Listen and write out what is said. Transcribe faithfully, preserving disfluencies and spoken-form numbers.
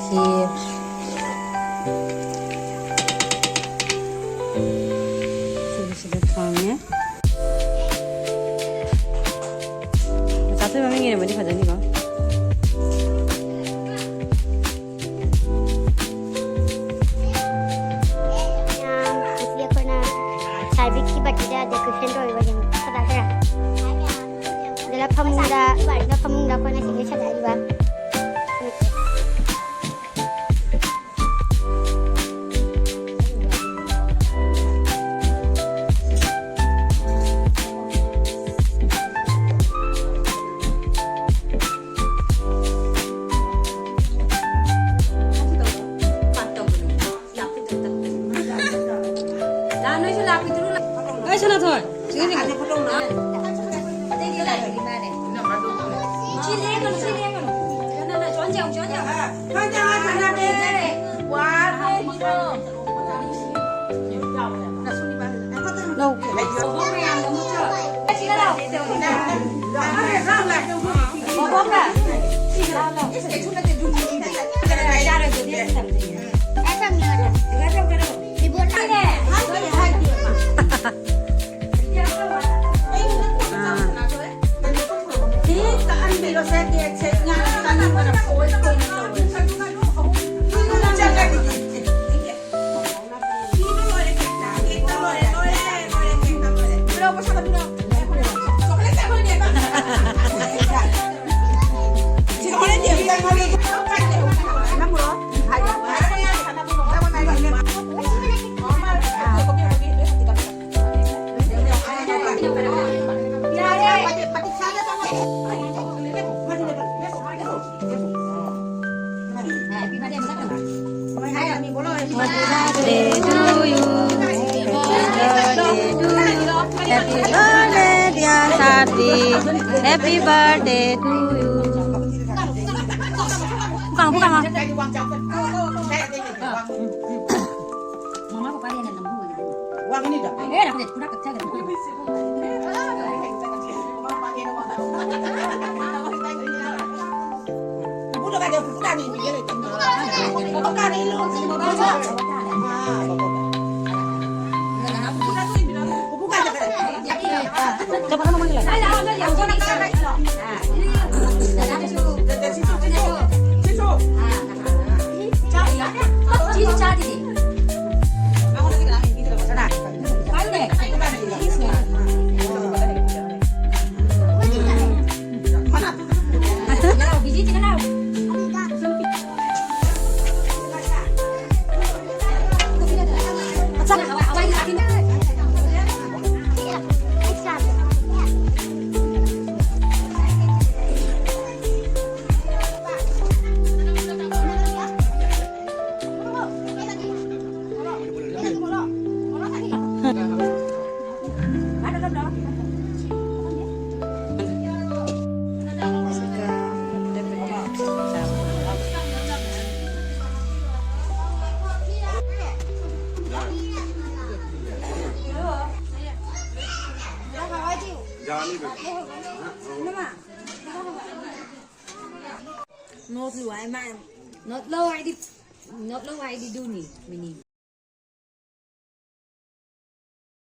ꯁꯤ, ꯁꯤꯒꯤꯁꯤꯗ ꯊꯝꯃꯦ꯫ ꯆꯥꯊꯣꯏ ꯃꯃꯤꯡ ꯏꯔꯝꯃꯗꯤ ꯐꯖꯅꯤꯀꯣ꯫ ꯃꯌꯥꯝ, ꯉꯁꯤ ꯑꯩꯈꯣꯏꯅ ꯁꯥꯔꯕꯤꯛꯀꯤ ꯕꯥꯔꯗꯦꯗ ꯗꯦꯀꯣꯔꯦꯁꯟ ꯇꯧꯔꯤꯕ, ꯌꯦꯡꯉꯨ, ꯐꯖꯗ꯭ꯔꯥ? ꯑꯗꯨꯒ ꯐꯃꯨꯡꯗ, ꯑꯗꯨꯒ ꯐꯃꯨꯡꯗ ꯑꯩꯈꯣꯏꯅ ꯁꯤꯡꯖꯨ ꯁꯥꯖꯔꯤꯕ꯫ ꯂꯥ, ꯅꯣꯏꯁꯨ ꯂꯥꯛꯄꯤꯗꯨꯔꯣ? ꯂꯥ-, ꯑꯩ ꯁꯅꯥꯊꯣꯏ, ꯁꯤꯗ ꯌꯦꯡꯉꯣ꯫ ꯑꯇꯩꯗꯤ ꯂꯥꯛꯄꯤꯗꯤ ꯃꯥꯅꯦ꯫ ꯁꯤ ꯂꯦꯡꯒꯅꯨ, ꯁꯤ ꯂꯦꯡꯒꯅꯨ꯫ ꯅ, ꯅ, ꯅ, ꯆꯣꯟꯁꯤ ꯌꯦꯡꯉꯨ, ꯆꯣꯟꯁꯤ ꯌꯦꯡꯉꯨ꯫ ꯂꯧ꯫ ꯕꯣꯕꯣꯛ ꯃꯌꯥꯝꯗ ꯑꯃꯨꯛ ꯆꯣ꯫ ꯁꯤꯗ ꯂꯥꯎ꯫ ꯕꯣꯕꯣꯛꯀ꯫ ꯁꯤꯗ ꯂꯥꯎ, ꯂꯥꯎ꯫ ꯌꯥꯔꯣꯏ, ꯑꯗꯨꯗꯤ ꯑꯩ ꯊꯝꯖꯤꯟꯒꯦ꯫ Happy birthday to you. Happy birthday to you. Happy birthday, dear Sadvi. Happy birthday to you. Buka, buka, Ma. Mama, papa, dia nak nemu. Wang ini dah. Eh, dah, dah, dah, dah. Ibu dah ada, ibu dah ni, dia dah. Not low, I man. Not low, I did. Not low, I did do me. Mini.